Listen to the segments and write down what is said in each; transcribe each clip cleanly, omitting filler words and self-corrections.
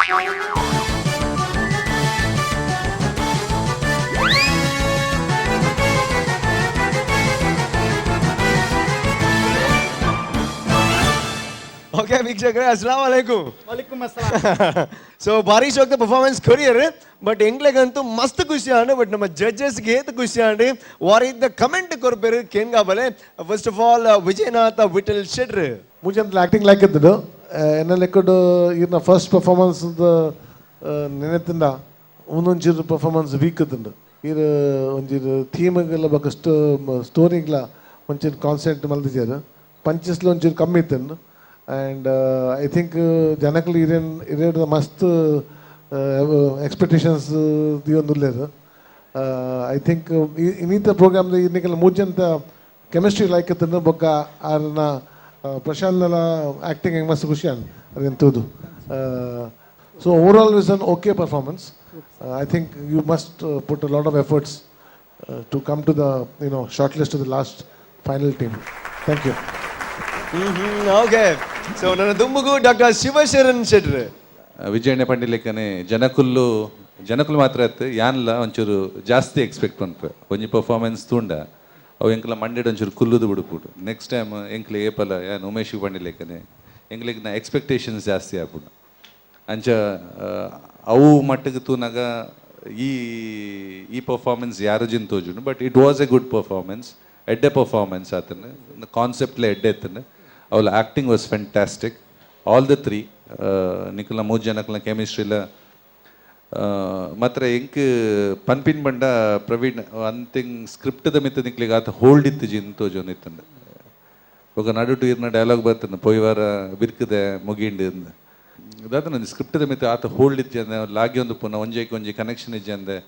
Okay ವೀಕ್ಷಕರೇ, ಅಸ್ಸಲಾಂ ಅಲೈಕುಂ. ವಾಲಿಕುಮ್ ಅಸ್ಸಲಾಂ. ಸೊ ಭಾರಿ ಶೋಕ್ದ ಪರ್ಫಾರ್ಮೆನ್ಸ್ ಕೊರಿಯರ್, ಬಟ್ ಎಂಗ್ಲೆಗಂತೂ ಮಸ್ತ್ ಖುಷಿ ಆಂಡ್. ಬಟ್ ನಮ್ಮ ಜಡ್ಜಸ್ಗೆ ಏತ್ ಖುಷಿ ಆಂಡ್, ವಾರಿದ್ದ ಕಮೆಂಟ್ ಕೊರ್ಪೇರು ಕೇಂಗಾಬಲೆ. ಫಸ್ಟ್ ಆಫ್ ಆಲ್ ವಿಜಯನಾಥ ವಿಠಲ್ ಶೆಟ್ರ್. ಮುಂಚೆ ಆಕ್ಟಿಂಗ್ ಲೈಕ್ ಇದ್ದದು ಎನ್ನ ಲೆಕ್ಕಡ್ ಈರ್ನ ಫಸ್ಟ್ ಪರ್ಫಾರ್ಮೆನ್ಸ್ ನೆನೆತಿಂದ ಒಂದೊಂಚಿರು ಪರ್ಫಾರ್ಮೆನ್ಸ್ ವೀಕ್ ಇದ್ದುಂಡು. ಈರ್ ಒಂಜಿರು ಥೀಮ್ಗೆಲ್ಲ ಬೊಕ್ಕ ಸ್ಟೋರಿಗ್ಲ ಒಂಚೂರು ಕಾನ್ಸೆಂಟ್ ಮಲ್ದಿಜೆರ್. ಪಂಚಸ್ಲ ಒಂಚೂರು ಕಮ್ಮಿ ಇತ್ತುಂಡು. ಆ್ಯಂಡ್ I think ಜನಕುಲು ಇರೇನ್ ಇರೇಡ್ ಮಸ್ತ್ ಎಕ್ಸ್ಪೆಕ್ಟೇಷನ್ಸ್ ದೀವೊಂದುಲ್ಲೆರ್. I think ಇನ್ನಿತ ಪ್ರೋಗ್ರಾಮ್ ಇನ್ನಿಕೆಲ್ಲ ಮೂಜಂತ ಕೆಮಿಸ್ಟ್ರಿ ಲೈಕ್ ಇತ್ತುಂಡು. ಬೊಕ್ಕ ಆರ್ನ ಪ್ರಶಾಂತ್ನ ಆ್ಯಕ್ಟಿಂಗ್ ಮಸ್ತ್ ಖುಷಿ ಆಂಡ್ ಅದೇನು ತೂದು. So overall is an okay performance. I think you must put a lot of efforts to come to the short list to the last final team. Thank you. Okay, so ನನ್ನ ದುಂಬುಗು doctor Shivasharan ಶೆಟ್ರ್. ವಿಜಯಣ್ಣ ಪಂಡಿಲೆಕ್ಕನೆ ಜನಕುಲ್ಲು ಜನಕುಲು ಮಾತ್ರ ಅತ್ತು, ಯಾನ್ಲ ಒಂಚೂರು ಜಾಸ್ತಿ expect ಪನ್ಪೆ. ಒಂಜಿ performance ತೂಂಡ ಅವು ಎಂಕ್ಲ ಮಂಡೆಡ್ ಒಂಚೂರು ಕುಲ್ಲುದು ಬಿಡುಪುಡು. ನೆಕ್ಸ್ಟ್ ಟೈಮ್ ಎಂಕ್ಲೆ ಏಪಲ ಯಾನ್ ಉಮೇಶ್ ಪಂಡಿಲೆಕ್ಕನೆ ಎಂಕ್ಲೆಗ್ ನ ಎಕ್ಸ್ಪೆಕ್ಟೇಷನ್ಸ್ ಜಾಸ್ತಿ ಆಪುಂಡು. ಅಂಚ ಅವು ಮಟ್ಟಿಗೆ ತೂನಾಗ ಈ ಈ ಪರ್ಫಾರ್ಮೆನ್ಸ್ ಯಾರು ಜಿನ್ ತೋಜುಂಡು, but it was a good performance. ಎಡ್ಡೆ ಪರ್ಫಾರ್ಮೆನ್ಸ್ ಆತನ, ಕಾನ್ಸೆಪ್ಟ್ಲೆ ಎಡ್ಡೆ ಎತ್ತನ. ಅವಳ acting was fantastic, all the three. ನಿಕಲ್ನ ಮೂರು ಜನಕ್ಲ ಕೆಮಿಸ್ಟ್ರಿಲ ಮಾತ್ರ. ಎಂಕ್ ಪನ್ಪಿನ್ ಬಂಡ ಪ್ರವೀಣ್, ಅಂತಿಂಗ್ ಸ್ಕ್ರಿಪ್ಟ್ದ ಮಿತ್ತ ನಿಕ್ಲಿಗೆ ಆತ ಹೋಲ್ಡ್ ಇತ್ತು ಜಿನ್ ತೋಜೊಂದು ಇತ್ತಂದು. ಬೊಕ ನಡುಟು ಇರ್ನ ಡೈಲಾಗ್ ಬರ್ತದೆ, ಪೋಯಿ ವಾರ ಬಿರ್ಕದೆ ಮುಗಿಂಡು. ದಾದ ನಂದು ಸ್ಕ್ರಿಪ್ಟ್ದ ಮಿತ್ತ ಆತ ಹೋಲ್ಡ್ ಇತ್ತು ಅಂದೆ, ಲಾಗಿ ಒಂದು ಪುನಃ ಒಂಜೈಕ್ ಒಂಜಿ ಕನೆಕ್ಷನ್ ಇಜ್ಜಿ ಅಂದೆ.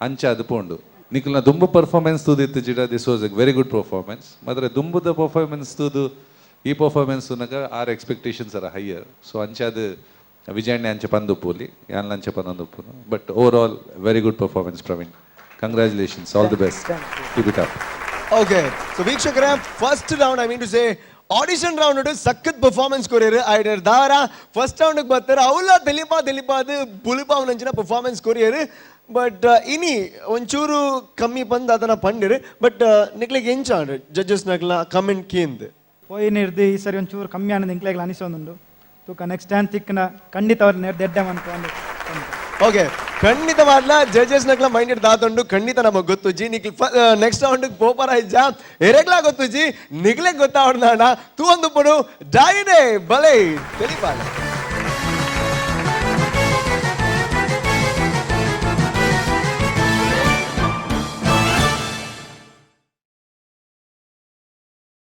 ಅಂಚ ಅದು ಪೋಂಡು. ನಿಕಲ್ನ ದುಂಬು performance ತೂದಿತ್ತು ಜಿಡ, this was a very good performance. ಮಾತ್ರ ದುಂಬುದ ಪರ್ಫಾರ್ಮೆನ್ಸ್ ತೂದು ಈ ಪರ್ಫಾರ್ಮೆನ್ಸ್ ತೂನಗ our expectations are higher. So ಅಂಚ ಅದು ವಿಜಯಣ್ಣ ಅಂಚ ಪಂದುಪ್ಪುಲಿ, ಯಾನ್ಲ ಅಂಚ ಪಂದೊಂದುಪ್ಪುನು. But overall very good performance, Praveen. Congratulations, all the best, keep it up. Okay, so ವೀಕ್ಷಕರೇ, first round, I mean to say audition round, ಸಖತ್ ಪರ್ಫಾರ್ಮೆನ್ಸ್ ಕೊರಿಯರ್. ಐಡರ್ ದಾರ first round ಬರ್ತಾರೆ, ಅವಲ ತೆಲಿಪಾ ತೆಲಿಪಾದ ಬುಲಿಪಾವನಂಚಿನ performance courier. But ಇನಿ ಒಂಚೂರು ಕಮ್ಮಿ ಬಂದು ಅದನ್ನ ಪಂಡಿರು. ಬಟ್ ನಿಕ್ಲಿಗೆ ಎಂಚ ಜಡ್ಜಸ್ ನಕ್ಲ ಕಮೆಂಟ್ ಕೇಂದ್? ಪೋಯಿನಿರ್ದು ಈ ಸರಿ ಒಂಚೂರು ಕಮ್ಮಿ ಆನಂದ್ ಎಂಕ್ಲೆಗ್ಲ ಅನಿಸೊಂದುಂಡು. ತೂಕ, ನೆಕ್ಸ್ಟ್ ಟೈಮ್ ತಿಕ್ಕನ ಖಂಡಿತ ಅವ್ರ ನೇರ್ದು ಎಡ್ಡೆ ಮನ್ಪು. ಓಕೆ, ಖಂಡಿತವಾದ್ಲ ಜಡ್ಜಸ್ ನಕ್ಲ ಮೈಂಡೆಡ್ ದಾತುಂಡು ಖಂಡಿತ ನಮಗ್ ಗೊತ್ತು ಜಿ. ನಿಕ್ಲ್ ನೆಕ್ಸ್ಟ್ ರೌಂಡ್ ಪೋಪರ ಇಜ್ಜ ಎರೆಗ್ಲಾ ಗೊತ್ತು ಜಿ, ನಿಗ್ಲೆ ಗೊತ್ತಾವಡ್ದಾಣ. ತೂ ಒಂದು ಪಡು ಡಾಯಿನೆ ಬಲೆ ತೆಲಿಪಾಲ.